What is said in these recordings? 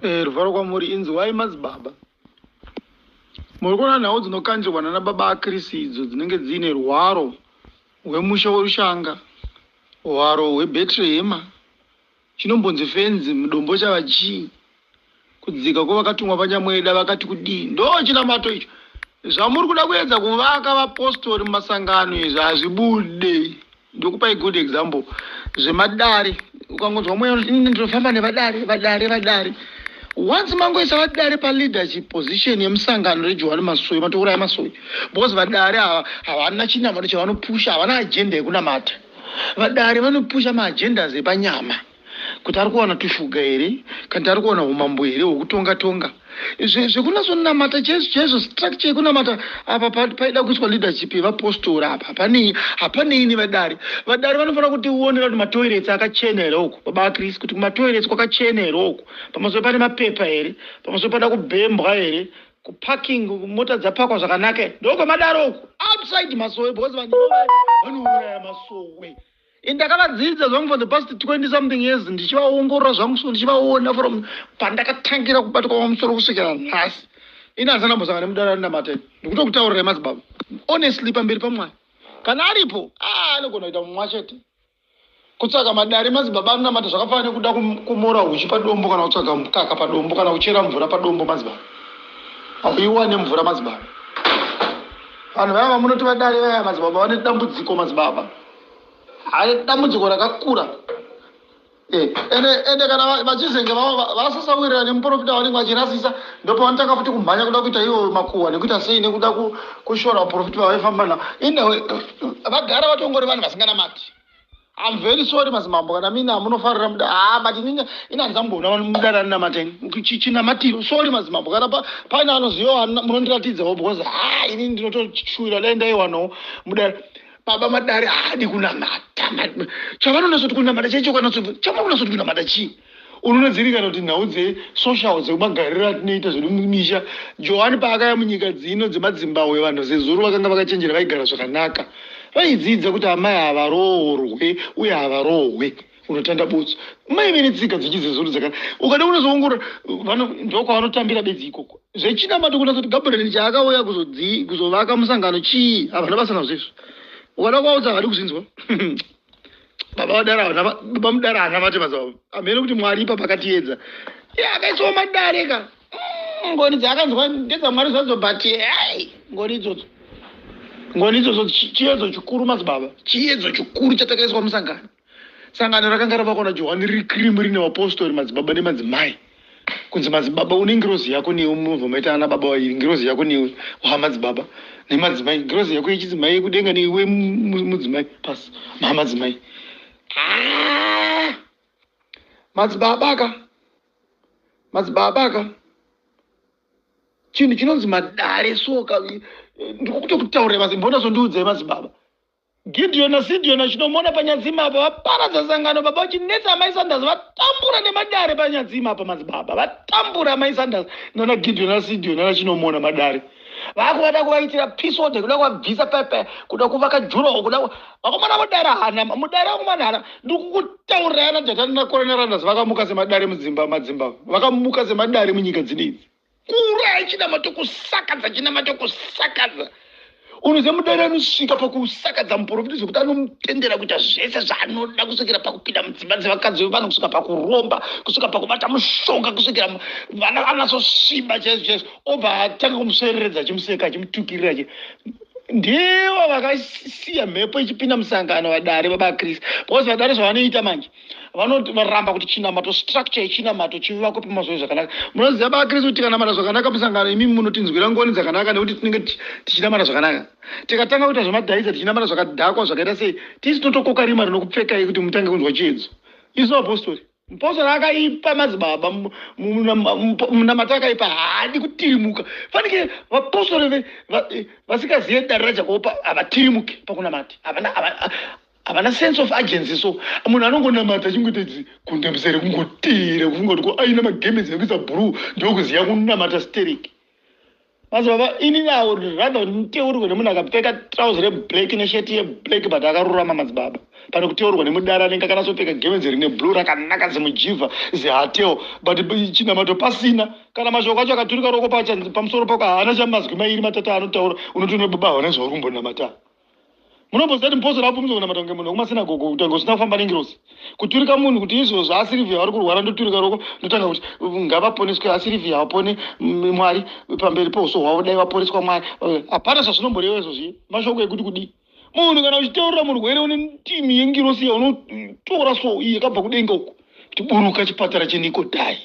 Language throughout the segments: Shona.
Ruvaro kwamuri, inzwai madzibaba. Muri kuona nhau dzinokandirwa nana baba aKrisi idzo dzinenge dziine rwaro rwemusha werushanga, hwaro hweBhetrehema, chinombonzi fenzi mudombo chava chii, kudzika kwevakatumwa paNyamweda vakati kudii. Ndo chinamato icho. Zvamuri kuda kuedza kuvaka vapostori mumasangano izvi hazvibude. Ndokupai good example zvemadare. Ukangonzwa mweya unoti ini ndinofamba nevadare, vadare, vadare. Once mangoisa vadare paleadership position yemusangano reJohani Masowe, matouraya Masowe, because vadare ava havana chinamato chavanopusha, havana agenda yekunamata. Vadare vanopusha maagendas epanyama, kuti ari kuwana tushuga here, kana kuti ari kuwana umambo here hwekutonga tonga. Zvekunatsonamata chaizvo chaizvo, structure yekunamata apa paida kuiswa leadership yevapostori apa hapanei, hapanei nevadare. Vadare vanofanira kuti uonera kuti matoilets akachena here uku, baba aKrisi, kuti kumatoilets kwakachena here uku, pamusoro pane mapepa here, pamusoro pada kubhembwa here, kuparking mota dzapakwa zvakanaka here. Ndokwemadare uku outside Masowe, because vanhu vanouraya Masowe. Ndakavadzidza zvangu for the past 20 something years, ndichivaongorora zvangu, so ndichivaona from pandakatangira kubatwa pamusoro kusvikira nhasi. Ini handisana mbosangana nemudare arinamata. Ndikutokutaurirai madzibaba honestly pamberi paMwari. Kana aripo, anogona kuita mumwe chete. Kutsvaga madare madzibaba anonamata zvakafanana nekuda kumora huchi padombo, kana kutsvaga mukaka padombo, kana kuchera mvura padombo. Madzibaba, hauiwane mvura madzibaba. Vanhu vaya vamunoti vadare vaya madzibaba vane dambudziko madzibaba, hane dambudziko rakakura. Ende kana vachizenge vasasawirira nemuprofita vanenge vachirasisa, ndopavanotanga futi kumhanya kuda kuita ivo makuhwa nekuita sei, nekuda kushora vaprofita vavaifamba navo. Inewe vagara vatongori vanhu vasinganamati. I'm very sorry madzimambo, kana mini amunofarira muda, but inini ina handisambona vanhu mudare arinamata chinamatiro. Sorry madzimambo, kana paine anoziva munondiratidzawo, because ha, inini ndinotoshuvira dai ndaiwanawo mudare. Baba, madare haadi kunamata. Chavanonasoti kunamata chaicho, kana chavanonasoti kunamata chii? Unonodzirikana kuti nhau dzesocial, dzemagariro atinoita zvedu mumisha. Johani paakaya munyika dzino dzemadzimbahwe, vanhu zezuru vakanga vakachenjera, vaigara zvakanaka, vaidzidza kuti amai havaroorwe uye havarohwe, unotanda butsu. Maive netsika dzechizezuru dzaka ukada unozoongorora, ndokwavanotambira bedzi ikoko. Zvechinamato, kunasoti Gabriel chaakauya kuzovaka musangano chii, havana basa nazvo izvo. Ukada kuvaudza, havadi kuzvinzwa. Baba vadare havana, baba mudare haana vati mazava hamene kuti Mwari ipa pakatiedza. Iye akaiswawo madare ka. Ngoni dzaakanzwa ndedzamwari zvadzo, but hei, ngoni idzodzo, ngoni idzodzo chiedzo chikuru madzibaba, chiedzo chikuru chatakaiswa musangano. Sangano rakanga ravakwa naJohani riri kirimu, rine vapostori, madzibaba nemadzimai. Kunzi madzibaba une ngirozi yako newe, munobva maita ana baba vairi, ngirozi yako newe wamadzibaba nemadzimai, ngirozi yako yechidzimai yekudenga neiwe mudzimai pasi mamadzimai. Ah! Madzibaba ka, madzibaba ka, chinhu chinonzi madare soka ndikutokutaurira mbonazondiudzai madzibaba. Gideon naSidion achinomona panyadzima apa vaparadza sangano baba, vachinetsa amai Sanders, vatambura nemadare panyadzima apa madzibaba, vatambura amai Sanders nana Gideon naSidion nanachinomona. Madare vakuvada kuvaitira peace order, kuda kuvabvisa pepe, kuda kuvaka juraho, kuda vakomana mudare hana mudare vakomana hana. Ndikukutaurirai ana Dhatani naKore naRandas vakamuka semadare mudzimba madzimba, vakamuka semadare munyika dzinedzi. Kuuraya chinamato, kusakadza chinamato, kusakadza. Unoziva mudare anosvika pakusakadza muprofita zvekuti anomutendera kuita zvese zvaanoda, kusvikira pakupinda mudzimba dzevakadzi vevanhu, kusvika pakuromba, kusvika pakubata mushonga, kusvikira vana anasosviba chaizvo chaizvo, obva atanga kumusvereredza, achimuseka, achimutukirira. Ndivo vakasiya mhepo ichipinda musangano, vadare baba Kristu, because vadare zvavanoita manje, vanoramba kuti chinamato, structure yechinamato chivakwe pamazuva zvakanaka. Munoziva baba Kristu kuti tikanamata zvakanaka musangano, imimi munotinzwira ngoni dzakanaka, nekuti tinenge tichinamata zvakanaka. Tikatanga kuita zvemadhaisa, tichinamata zvakadhakwa, zvakaita sei, tisi totokoka rima rinokupfekai kuti mutange kunzwa chiedzo. Isu apostori, mupostori akaipa madzibaba, munamato akaipa haadi kutirimuka. Fanike vapostori vasingazive dare raJakopa havatirimuki pakunamata, havana sense of urgency. So munhu anongonamata achingoita kunda musere, kungotera, kufunga kuti ko aina magemenzi ekuisa bhuruu, ndokuziva kunamata stereki. Madzibaba, inini I would rather nditeurwe nemunhu akapfeka trouser reblack nesheti yeblack but akarurama madzibaba pane kuteurwa nemudara anenge akanatsopfeka gemenzi rine blue rakanaka zimujivha zihatel but chinamato pasina kana mashoko acho akaturika roko pamusoro pako haana chamazwi mairi matatu anotaura unotoona baba hawana zvauri kumbonamata. Munomboziva kuti mupostori abvumidzwa kunamata kunge munhu wekumasinagogo kutange usina kufamba nengirozi. Kuturika munhu kuti izvozvo aSirivhiya vari kurwara ndoturika roko ndotanga kuti ngavaponeswe aSirivhiya vapone Mwari pamberi peuso hwavo dai vaporeswa Mwari. Hapana zvazvinomboreva izvozvi mashoko ekuti kudii. Munhu kana uchiteurira murwere une timi yengirosi yaunotora so iyi yakabva kudenga uku. Tiburuka chipatara cheNikodhai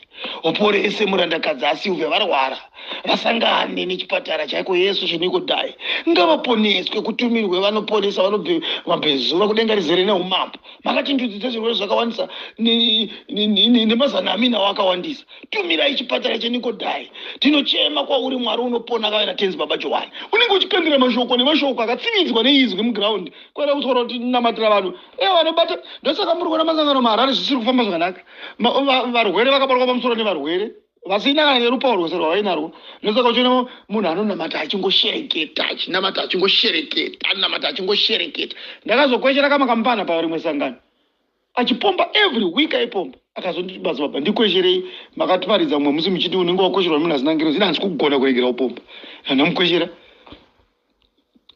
uporese murandakadzi aSilvia varwara vasangane nechipatara chaiko Yesu cheNikodhai ngavaponeswe kutumirwe vanoponesa vanobve mabvezuva kudenga rizere neumambo makati ndudzi dzezvirwere zvakawandisa nemazana aminawo akawandisa tumirai chipatara cheNikodhai tinochema kwauri Mwari unopona akauya naTenzi Baba Johani unenge uchikandira mashoko nemashoko akatsividzwa neizwi muground kwena kuswera kuti namatira vanhu e vanobata ndosaka muri kuona masangano maharare zvisiri kufamba zvakanaka varwere vakabatwa pamusoro nevarwere vasina kana nerupawo rwese rwavainarwo ndosaka uchiona munhu anonamata achingoshereketa achinamata achingoshereketa anamata achingoshereketa ndakazokweshera kama kamupana parimwe sangano achipomba every week aipomba akazonditi basa baba ndikwesherei makatiparidza mumwe musi muchiti unenge wakwesherwa nemunhu asina ngirozi ini handisi kugona kuregera kupomba andamukweshera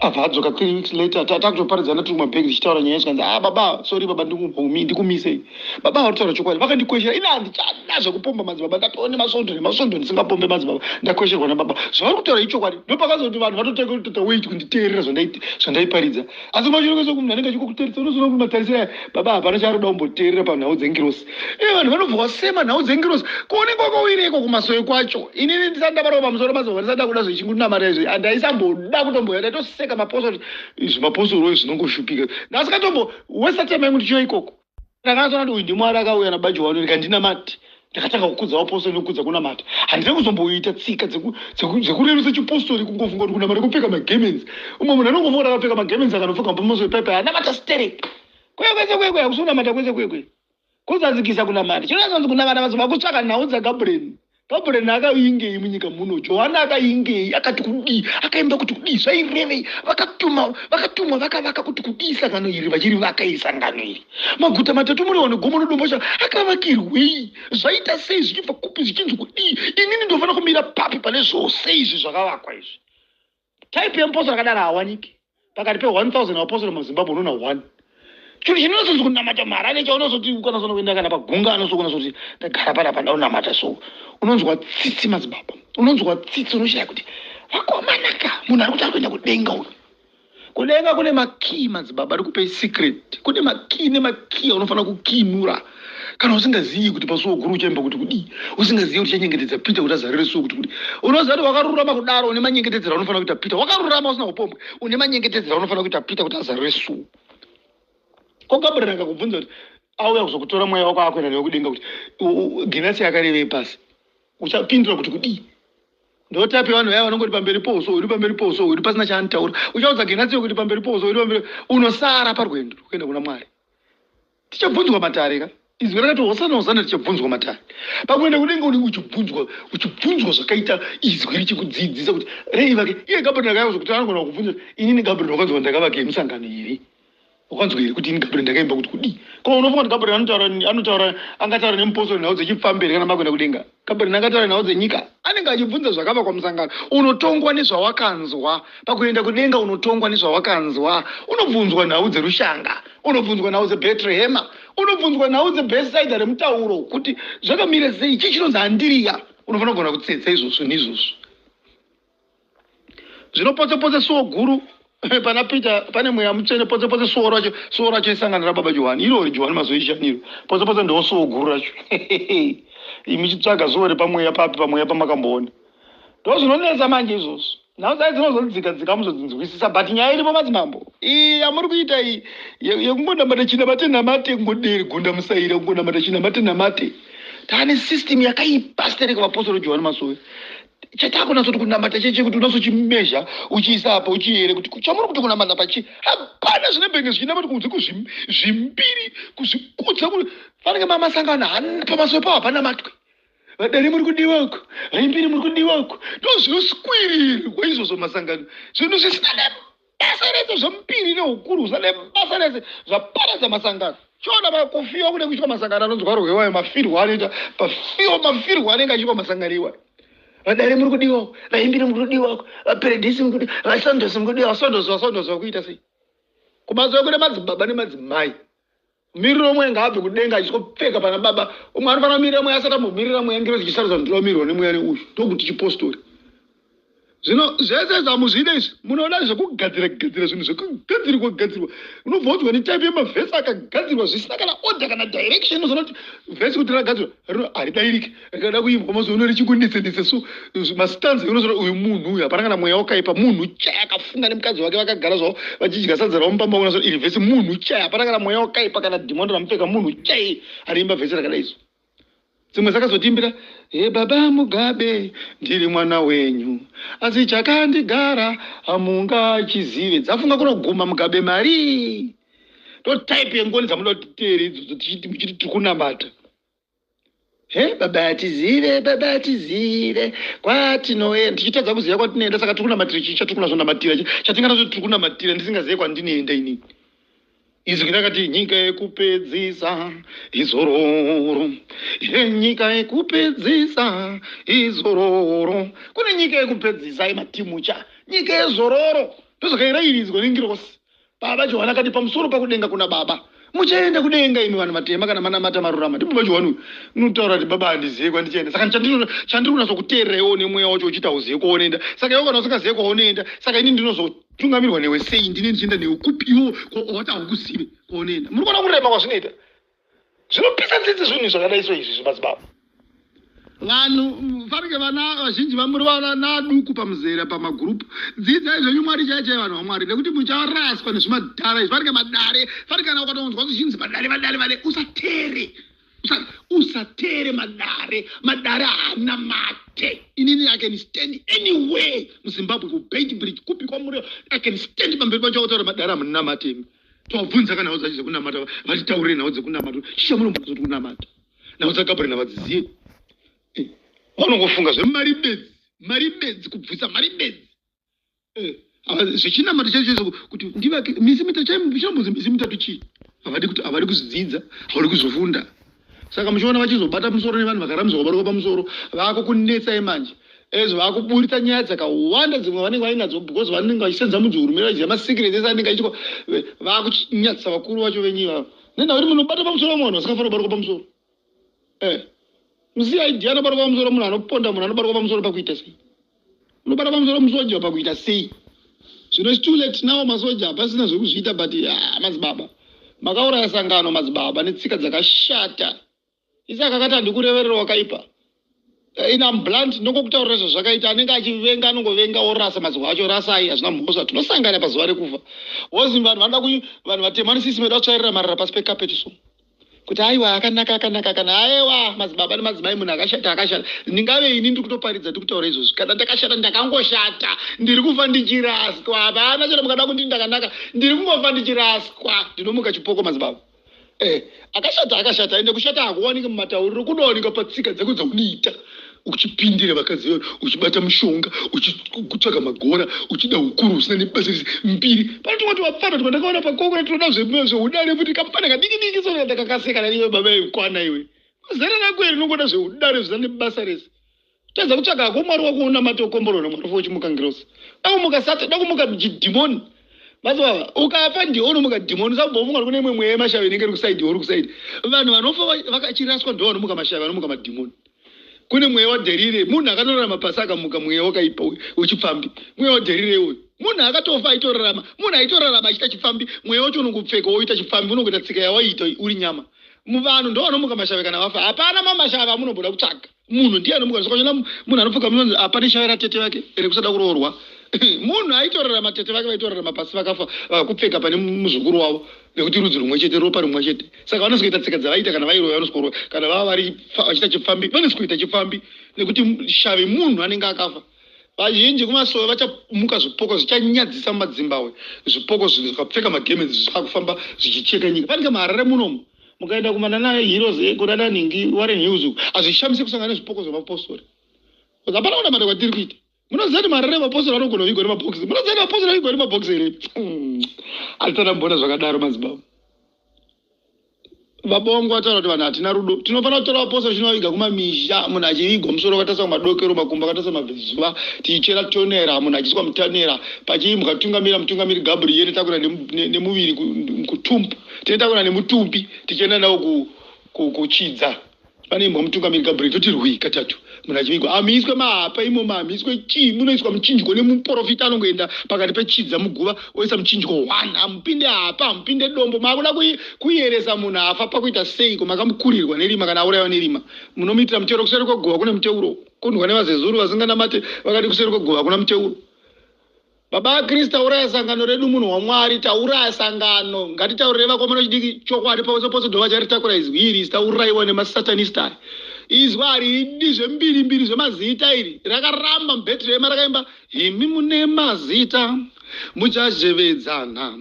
abva adzoka 3 weeks later takutoparidzana tiri kumabhegi tichitaura nyaya zvikanzi ah baba sorry baba ndikumisei baba vari kutaura chokwadi vakandikweshera ini handichada zvekupomba madzibaba ndatoo nemasvondo nemasvondo ndisingapombe madzibaba ndakwesherwa nababa zvavari kutaura ichokwadi ndopakazoti vanhu vatotanga kutota wait kunditeerera zvandaiparidza asi kumashure kwese munhu anenge achikokutarisa unozoona kuti matarisiro aya baba hapana chaaroda kumboteerera panhau dzengirosi iye vanhu vanobva wasema nhau dzengirosi ko unenge wakawireiko kumasowe kwacho inini ndisati ndabarwa pamusoro mazova ndisati ndakuda zvechingunamata izvi handaisamboda kutomboya ndaitoseka mapostori izvi mapostori oyo zvinongoshupika ndasikatombo wesatema yangu ndichiyo ikoko ndakanatsona kuti uyu ndimwari akauya nabajohani rikandinamati ndakatanga kukudza vapostori nekukudza kunamata handina kuzomboita tsika dzekurerutsa chipostori kungofunga kuti kunamata kupfeka magemens umwe munhu anongofunga kuti akapfeka magemens akanopfeka mapostori paipai anamata sterek kwekwe kwekwe hakusi kunamata kwese kwekwe kuzadzikisa kunamata chinonyatsonzi kunamata mazuva kutsvaka nhau dzagabriel gabriel akaingei munyika muno johani akaingei akati kudii akaimba kuti kudii zvairevei vakatuma vakatumwa vakavaka kuti kudii sangano iri vachirivaka iri sangano iri maguta matatu muriwa negomo nedombosha akavakirwei zvaita sei zvichibva kupi zvichinzi kudii inini ndofanira kumira papi pane zvose izvi zvakavakwa izvi type yemupostori akadaro hawaniki pakati pe1000 vapostori muzimbabwe unoona one chinhu chinonyatsonzi kunamata mharane chaunozoti ukanazoona kuenda kana pagungano so unazoti ndagara panapa ndaunamata so unonzwa tsitsi madzibaba unonzwa tsitsi unoshaya kuti vakomanaka munhu ari kuti ari kuenda kudenga uyu kudenga kune makii madzibaba ari kupei secret kune makii nemakii aunofanira kukinura kana usingazivi kuti pasuo guru uchaimba kuti kudii usingazivi kuti uchanyengetedza peter kuti azarire suo kuti kudii unoziva kuti wakarurama kudaro une manyengetedzero aunofanira kuita peter wakarurama usina upombwe une manyengetedzero aunofanira kuita peter kuti azarire suo ko gabriel akakubvunza kuti auya kuzokutora mweya wako akuenda newe kudenga kuti ginasi yakarevei pasi uchapindura kuti kudii ndotapi vanhu vaya vanongoti pamberi pouso hwedu pamberi pouso hwedu pasina chaanotaura uchaudza genasiyo kuti pamberi pouso hwedu pamberi unosara parwendo rwekuenda kuna mwari tichabvunzwa matare ka izwi rakati hosana hosana tichabvunzwa matare pakuenda kudenga unenge uchibvunzwa uchibvunzwa zvakaita izwi richikudzidzisa kuti rei vake iye gabriel akauya kuzokuti anogona kukubvunza kuti inini gabriel wakanzwa ndakavakei musangano here wakanzwa here kuti ini gabriel ndakaimba kuti kudii ko unofunga kuti gabriel anotaura anotaura angataura nemupostori nhau dzechipfamberi kana makuenda kudenga gabriel angataura nhau dzenyika anenge achibvunza zvakavakwa musangano unotongwa nezvawakanzwa pakuenda kudenga unotongwa nezvawakanzwa unobvunzwa nhau dzerushanga unobvunzwa nhau dzebhetrehema unobvunzwa nhau dzebhesaidha remutauro kuti zvakamira sei chii chinonzi andiriya unofanira kugona kutsetsa izvozvo neizvozvo zvino potse potse suo guru pana peter pane mweya mutsvene potse potse suo racho suo racho isangano rababa johani irori johani mazoishaniro potse potse ndo suo guru racho imi chitsvaga suo repamweya papi pamweya pamakamboona ndo zvinonetsa manje izvozvo nhau dzai dzinozodzika dzika muzodzinzwisisa but nyaya iripo madzimambo iyi yamuri kuita iyi yekungonamata chinamate namate kungoderi gunda musaira kungonamata chinamate namate taane system yakaipa stereka vapostori johani masowe chatakunatsoti kunamata cheche kuti unatsochimezha uchiisa apa uchiyere kuti chamuri kuti kunamata pachi hapana zvinembenge zvichinamata kunze kuzvimbiri kuzvikudza fanike mamasangano pamasowe pavo hapana matwe. Vadare muri kudiwa uko, vaimbiri muri kudiwa uko. Ndozvinoswirirwa izvozvo masangano, zvinhu zvisina nebasa rese, zvemupiri neukuru husina nebasa rese, zvaparadza masangano. Chiona pakufiwa kune kuitwa masangano anonzwa rwewayo, mafirwo anoita pafiwa, mafirwo anenge achiitwa masangano iwayo. Vadare muri kudiwa uko, vaimbiri muri kudiwa uko, vaperedhisi muri kudiwa, vasondosi muri kudiwa, vasondosi, vasondosi vakuita sei? Kumazuva kune madzibaba nemadzimai. Miriro mweya ngaabve kudenga achizopfeka pana baba. Umwe anofanira kumirira mweya asati ambomirira mweya, ngirozi ichisarudza kuti ndinomirwa nemweya neuyu, ndokuti chipostori. Zvino zvese izvi hamuzvide izvi, munoda zvekugadzira gadzira zvinhu zvekugadzirwa gadzirwa. Unobva wonzwa netype yemavhesi akagadzirwa zvisina kana order kana direction. Unozoona kuti vhesi kuti ragadzirwa rino haridairike, rikada kuimbwa mazuva ano richingonetsenetse so mastanza. Unozoona uyu munhu uyu hapana kana mweya wakaipa, munhu chai akafunga nemukadzi wake vakagara zvavo vachidya sadza ravo mupamba. Unozoona iri vhesi, munhu chai hapana kana mweya wakaipa kana dhimoni ramupfeka, munhu chai ariimba vhesi rakadai so. Dzimwe dzakazotimbira, he baba Mugabe, ndiri mwana wenyu, asi chakandigara hamungachizive. Dzafunga kunoguma Mugabe mari. Ndo type yengoni dzamunoda kuti titeere idzodzo, tichiti muchiti tiri kunamata. He baba tizive, baba tizive kwatinoenda, tichitadza kuziva kwatinoenda. Saka tiri kunamatira chii chatiri kunazonamatira, chatinganazoti tiri kunamatira ndisingazive kwandinoenda inini? Izwi rakati nyika yekupedzisa izororo, nyika yekupedzisa izororo. Kune nyika yekupedzisa yematimucha, nyika yezororo. Ndozvakairairidzwa nengirosi. Baba Johani akati pamusoro pakudenga kuna baba. Muchaenda kudenga imi vanhu vatema kana manamata marurama. Ndipo baba Johani uyu unotaura kuti baba handizive kwandichaenda. Saka chandiri kunatsokuteerera iwewo nemweya wacho uchiti hauzive kwaunoenda. Saka iwe kana usingazive kwaunoenda, saka ini ndinozotungamirwa newe sei? Ndine ndichienda newe kupi iwo wati haukuzive kwaunoenda? Muri kuona kurema kwazvinoita? Zvinopisa tsitsi zvinhu zvakadai so izvi zvemadzibaba. Vanhu fanike vana vazhinji vamuri vana naduku pamuzera pamagurupu, dzidzai zvenyu Mwari chai chai, vanhu vaMwari, nekuti mucharaswa nezvimadhara izvi. Fanike madare, fanike kana ukatonzwa zvichinzi madare, madare, madare, usatere, usatere madare. Madare haana mate. Inini I can stand anywhere muZimbabwe, kuBeitbridge, kupi kwamuri, I can stand pamberi pacho kutaura madare hamuna mate imi. Tovabvunza kana nhau dzacho dzekunamata, vatitaurire nhau dzekunamata. Chii chamunombonzwa kuti kunamata? Nhau dzaGabriel navadzizive. Vanongofunga zvemari bedzi, mari bedzi, kubvisa mari bedzi. Zvechinamato chaicho chaizvo kuti ndivake misi mitatu, chinombonzi misi mitatu chii? Havadi kuti, havadi kuzvidzidza, havadi kuzvifunda. Saka muchiona vachizobata musoro nevanhu vakarambidzwa kubatwa pamusoro, vakukunetsai manje. Ezvo vakuburitsa nyaya dzakawanda dzimwe vanenge vainadzo because vanenge vachisenza mudzihurumende, vachiziva masecrets ese anenge achiitwa. Vakuchinyadzisa vakuru vacho venyu ivava nenhau kuti munobata pamusoro vamwe vanhu vasingafanira kubatwa pamusoro. MuCID anobatwa pamusoro, munhu anoponda munhu anobatwa pamusoro pakuita sei? Unobata pamusoro musoja pakuita sei? Zvino it's too late now, masoja hapasina zvekuzviita, but ah, madzibaba makauraya sangano, madzibaba, netsika dzakashata. Isaka akati handikureverera wakaipa. In am blunt, ndongokutaurira zvazvakaita. Anenge achivenga anongovenga orasa mazwi acho. Rasai, hazvina mhosva, tinosangana pazuva rekufa. Wozi vanhu vanoda vanhu vatema nesisi medu vatsvairira marara pasi pekapeti so kuti aiwa akanaka, akanaka kana aiwa. Madzibaba nemadzimai, munhu akashata akashata. Ndingave ini ndiri kutoparidza, ndiri kutaura izvozvi, kana ndakashata ndakangoshata, ndiri kufa ndichiraswa. Hapana chero mukada kundi ndakanaka, ndiri kungofa ndichiraswa, ndinomuka chipoko, madzibaba. Akashata akashata, ende kushata hakuwaniki mumatauriro, kunowanika patsika dzako dzaunoita, uchipindira vakadzi vevanhu, uchibata mushonga, uchitsvaga magora, uchida ukuru husina nebasa rese, mbiri. Panotomati wapfana twandakaona pakoko tinoda zveudare futi, kamupfana kadiki diki so ndakakaseka naiwe. Baba kwana iwe, zera rako iri rinongoda zveudare zvisina nebasa rese. Tadza kutsvaga hako Mwari wako unamate, ukomborwa naMwari fo uchimuka ngirosi, da kumuka sata, da kumuka chidhimoni. Madzibaba, ukafa ndiwe unomuka dhimoni. Usambomfunga kuti kune imwe mweya yemashavi inenge iri kusaidi, uri kusaidi. Vanhu vanofa vakachiraswa ndo vanomuka mashavi, vanomuka madhimoni. Kune mweya wadherire, munhu akatorarama pasi akamuka mweya wakaipa wechipfambi. Mweya wadherire uyu, munhu akatofa aitorarama, munhu aitorarama achiita chipfambi. Mweya wacho unongopfeka woita chipfambi, unongoita tsika yawaiita uri nyama. Muvanhu ndo vanomuka mashavi kana vafa. Hapana mamashavi amunomboda kutsvaga, munhu ndiye anomuka. Saka munhu anopfuka munonzi apane shavi ratete vake rekusada kuroorwa. Munhu aitorarama, tete vake vaitorarama pasi, vakafa vakupfeka pane muzukuru wavo nekuti rudzi rumwe chete, ropa rimwe chete. Saka vanosikuita tsika dzavaita kana vairoya, vanosikuroya kana vava vari vachiita chipfambi, vanosikuita chipfambi nekuti shavi munhu anenge akafa. Vazhinji kumasowe vachamuka zvipoko zvichanyadzisa mumadzimbahwe, zvipoko zvakapfeka magemenzi zvakufamba zvichicheka nyika. Panenge muHarare munomu. Mukaenda kumanana Heroes, kunana nhingi Warren Hills uku, hazvishamise kusangana nezvipoko zvemapostori. Hapana kunamata kwatiri kuita. Munoziva kuti marara emapostori anogona kuvigwa nemabhokisi? Munoziva kuti mapostori anovigwa nemabhokisi here? Hatisati amboona zvakadaro, madzibaba. Baba vangu vataura kuti vanhu hatina rudo. Tinofanira kutora vapostori chinovaviga kumamisha, munhu achivigwa musoro wakatarisa kumadokero, makumbo akatarisa mabvezuva, tichichera tonera, munhu achiiswa mutonera, pachiimbwa tungamira mutungamiri Gabriel takura nemuviri kutumbu. Tine takura nemutumbi tichienda nawo kuchidza. Panoimbwa mutungamiri Gabriel toti rwi katatu, munhu achivigwa. Hamiiswe mahapa imomo, hamiiswe chii, munoiswa muchinjiko nemuprofita anongoenda pakati pechidza muguva oisa muchinjiko one. Hamupinde hapa, hamupinde dombo. Maakuda kuyeresa munhu afa pakuita seiko? Makamukurirwa nerima kana aurayiwa nerima. Munomuitira muteuro kuseri kweguva kune muteuro. Kundwa nevazezuru vasinganamate vakati kuseri kweguva kuna muteuro. Baba vaKristu, tauraya sangano redu, munhu waMwari, tauraya sangano. Ngatitaurire vakomana vechidiki chokwadi pose pose dova charitakura izwi iri, taurayiwa nemasatanist aya. Izwi haridi zvembiri mbiri zvemazita iri. Rakaramba muBhetrehema rakaimba imi mune mazita muchazhevedzana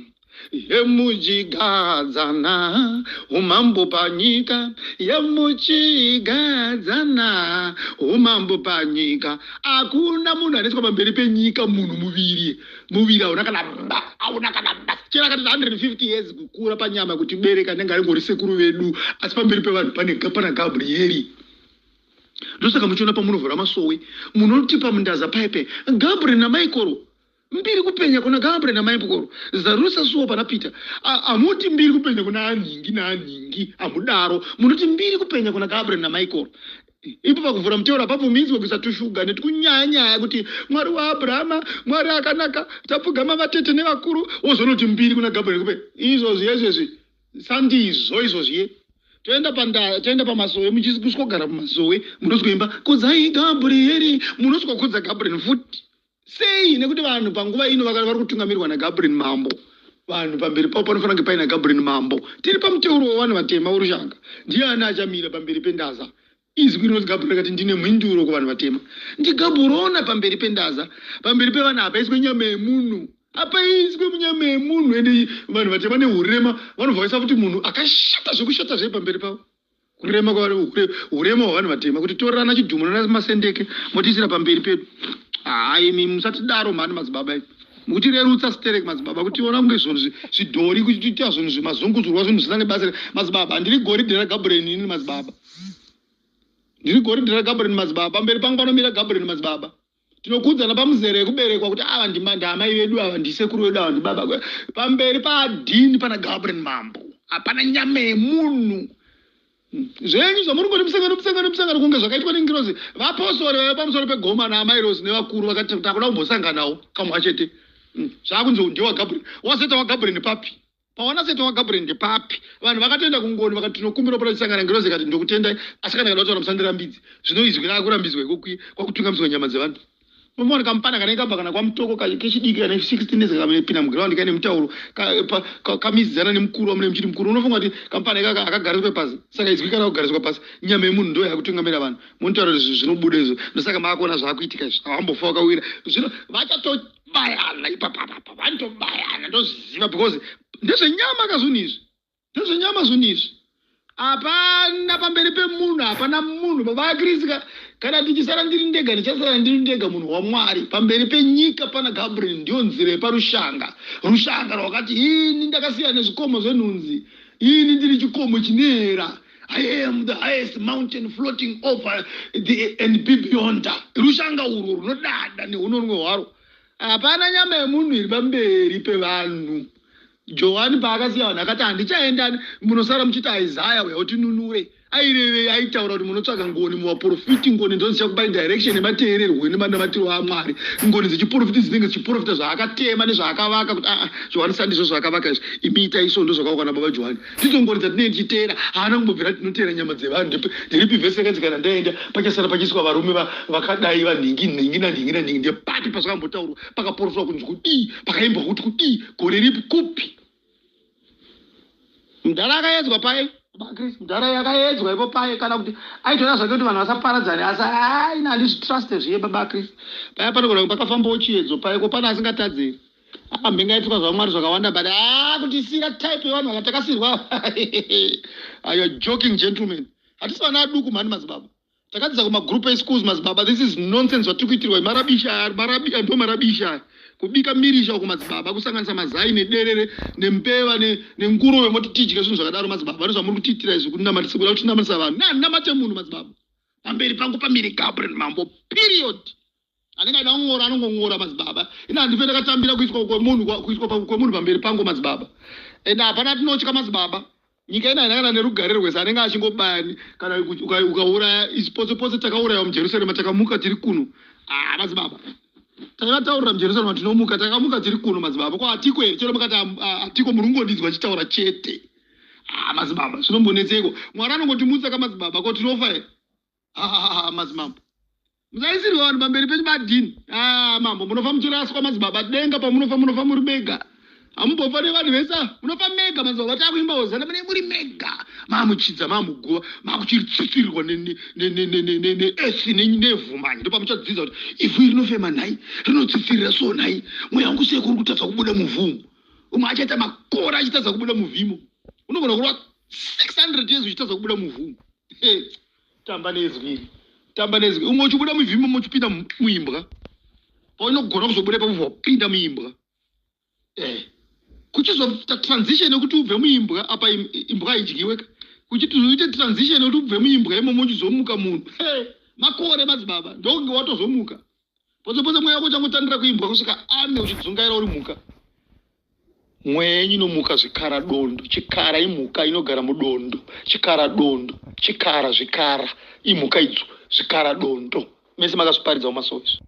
yemuchigadzana umambo panyika, yemuchigadzana umambo panyika. Hakuna munhu anoiswa pamberi penyika munhu muviri. Muviri hauna kana ba, hauna kana ba. Chero akati 150 years kukura panyama kuti bereka nenge aringori sekuru vedu, asi pamberi pevanhu pane pana Gabrieri. Ndosaka muchiona pamunovhura masowe munotipa mundaza paipe Gabriel naMichael. Mbiri kupenya kuna Gabriel naMichael. Zarusa suo pana Peter. Hamuti mbiri kupenya kuna anhingi naanhingi, hamudaro. Munoti mbiri kupenya kuna Gabriel naMichael. Ipo pakuvhura muteuro hapabvumidzwe kuisa tushuga netikunyaya nyaya kuti Mwari waAbrahama, Mwari akanaka, tapfugama vatete nevakuru, wozonoti mbiri kuna Gabriel kupe. Izvozvi izvezvi sandizvo izvozvi. Toenda panda, toenda pamasowe, muchisvikogara pamasowe, munosvikoimba kudzai Gabriel, munosvikokudza Gabriel futi. Sei? Nekuti vanhu panguva ino vakati vari kutungamirwa naGabriel Mambo. Vanhu pamberi pavo panofanira kunge paina Gabriel Mambo. Tiri pamuteuro wevanhu vatema worushanga. Ndiani achamira pamberi pendaza? Izwi rinoti Gabriel rakati ndine mhinduro kuvanhu vatema. NdiGaburona pamberi pendaza. Pamberi pevanhu hapaiswe nyama yemunhu. Hapaiswe munyama yemunhu. Ende vanhu vatema nehurema vanobva vaisa futi munhu akashata zvekushata zve pamberi pavo. Kurema hurema hwavanhu vatema kuti torana chidhumo nana masendeke motiisira pamberi pedu. Hai imi musatidaro mhani madzibaba imi. Mukutirerutsa sterek madzibaba, kutiona kunge zvinhu zvidhori, kutiita zvinhu zvimazunguzurwa, zvinhu zvisina nebasa madzibaba. Ndiri goridhe raGabriel inini madzibaba. Ndiri goridhe raGabriel madzibaba. Pamberi pangu panomira Gabriel madzibaba. Tinokudzana pamuzere yekuberekwa kuti ava ndamai vedu, ava ndisekuru vedu, ava ndibaba. Pamberi paadhini pana Gabriel Mambo. Hapana nyama yemunhu. Zvenyu zvamuri kungoti musangano, musangano, musangano kunge zvakaitwa nengirozi. Vapostori vaiva pamusoro pegoma naamai Rosi nevakuru vakati takuda kumbosanganawo kamwe chete. Zvakunzi ndiwa Gabriel. Wazoita waGabriel nepapi? Pawana seta waGabriel ndepapi? Vanhu vakatoenda kungoni vakati tinokumbira pona tisangana. Ngirozi ikati ndokutendai, asi kana kada kutaura musandirambidze. Zvino izwi raakurambidzwa ikokwi kwakutungamidzwa nyama dzevanhu. Unoona kamupana kanenge kabva kana kwaMutoko kechidiki kane 16 years kamepinda muground kaine mutauro kamizidzana nemukuru wamune muchiti mukuru, unofunga kuti kamupana ikaka akagariswe pasi? Saka izwi kana kugariswa pasi, nyama yemunhu ndo yakutungamira vanhu. Munotaura kuti zvinhu zvinobuda izvo. Ndosaka maakuona zvaakuitika izvi. Havambofa vakawira zvino, vachatobayana ipapapapa, vanotobayana, ndozviziva because ndezvenyama ka zvinhu izvi, ndezvenyama zvinhu izvi. Hapana pamberi pemunhu, hapana munhu. Baba aKristu, kana tichisara ndiri ndega, ndichasara ndiri ndega, munhu waMwari. Pamberi penyika pana Gabriel. Ndiyo nzira yeparushanga, rushanga rwakati ini ndakasiyana nezvikomo zvenhunzi, ini ndiri chikomo chinoera. I am the highest mountain floating over the and be beyond. Rushanga urwo runodada neunonwe hwaro. Hapana nyama yemunhu iri pamberi pevanhu. Johani paakasiya vanhu akati handichaenda, munosara muchiti Isaya uya utinunure. Airevei? Aitaura kuti munotsvaga ngoni muvaprofiti. Ngoni ndo dzichakupai direction nemateererwo nemanamatiro aMwari. Ngoni dzechiprofiti dzinenge dzichiprofita zvaakatema nezvaakavaka kuti aa Johani sandizvo zvaakavaka izvi, imi itai so, ndo zvakavakwa nababa Johani. Ndidzo ngoni dzatinenge tichiteera. Haana kumbobvira tinoteera nyama dzevanhu. Ndiripi vhesi yakanzi kana ndaenda pachasara pachiiswa varume vakadai vanhingi nhingi nanhingi nanhingi? Ndepapi pazvakambotaurwa, pakaprofitwa kunzi kudii, pakaimbwa kuti kudii, gore ripi, kupi? Mudhara akaedzwa pai Chris, mudhara yakaedzwa ipo pai, kana kuti aitoda zvake kuti vanhu vasaparadzane, asi aina handizvitruste zviye. Baba Chris, paya panogona pakafambawo chiedzo pai ko pane asingatadziri. Ah, mhingaitwa zvaMwari zvakawanda, but ah, kutisira type yevanhu vakatakasirwa. Are you joking, gentlemen? Hatisi vana aduku mhani, madzibaba. Takadzidza kumagroup eschools, madzibaba. This is nonsense zvatiri kuitirwa. Marabisha aya, marabi ndo marabisha aya, kubika mirisha uko, madzibaba, kusanganisa mazai nederere nembeva nenguruve, moti tidye zvinhu zvakadaro. Madzibaba, ndozvamuri kutiitira izvi, kunamatisa, kuda kutinamatisa vanhu. Nandinamate munhu, madzibaba. Pamberi pangu pamire Gabriel Mambo, period. Anenge aida kung'ora anongong'ora, madzibaba. Ina handife ndakatambira kuiswa kwemunhu, kuiswa kwemunhu pamberi pangu, madzibaba. Ende hapana tinotya, madzibaba. Nyika ina haina kana nerugare rwese. Anenge achingobaya kana ukauraya isi pose pose. Takaurayiwa muJerusarema, takamuka tiri kuno. Ah, madzibaba, takataurira muJerusarema tinomuka, takamuka tiri kuno, madzibaba. Ko hatiko here? Chero mukati hatiko, muri kungondinzwa achitaura chete. Ah, madzibaba, zvinombonetseko? Mwari anongotimutsa ka, madzibaba. Ko tinofa here? Ha, madzimambo, musaisirwa vanhu pamberi penyu madhini. Ah, mambo, munofa muchiraswa, madzibaba. Denga pamunofa, munofa muri mega, hamumbofa nevanhu vese. Munofa mega, madzibaba. Takuimba hozana, mune muri mega, mamuchidza, mamuguva, makuchiritsitsirirwa neesi nevhu. Manje ndopamuchadzidza kuti ivhu iri rinofema nhai, rinotsitsirira so nhai. Mweya wangu sei kuri kutadza kubuda muvhu? Umwe achaita makore achitadza kubuda muvhimo. Unogona kurwa 600 years uchitadza kubuda muvhu. Tamba nezwi iri, tamba nezwi. Umwe uchibuda muvhimo, muchipinda muimbwa, paunogona kuzobuda ipapo wapinda muimbwa. Kuchizoita transition yekuti ubve muimbwa apa, imbwa haidyiwe ka. Kuchiti uite transition yekuti ubve muimbwa imomo uchizomuka munhu, makore, madzibaba, ndokunge watozomuka. Pose pose mweya wako uchangotandira kuimbwa kusvika ame uchidzungaira uri mhuka. Mweya yenyu inomuka zvikara dondo. Chikara imhuka inogara mudondo. Chikara dondo, chikara, zvikara imhuka idzo, zvikara dondo. Mese makazviparidza mumasowe izvo.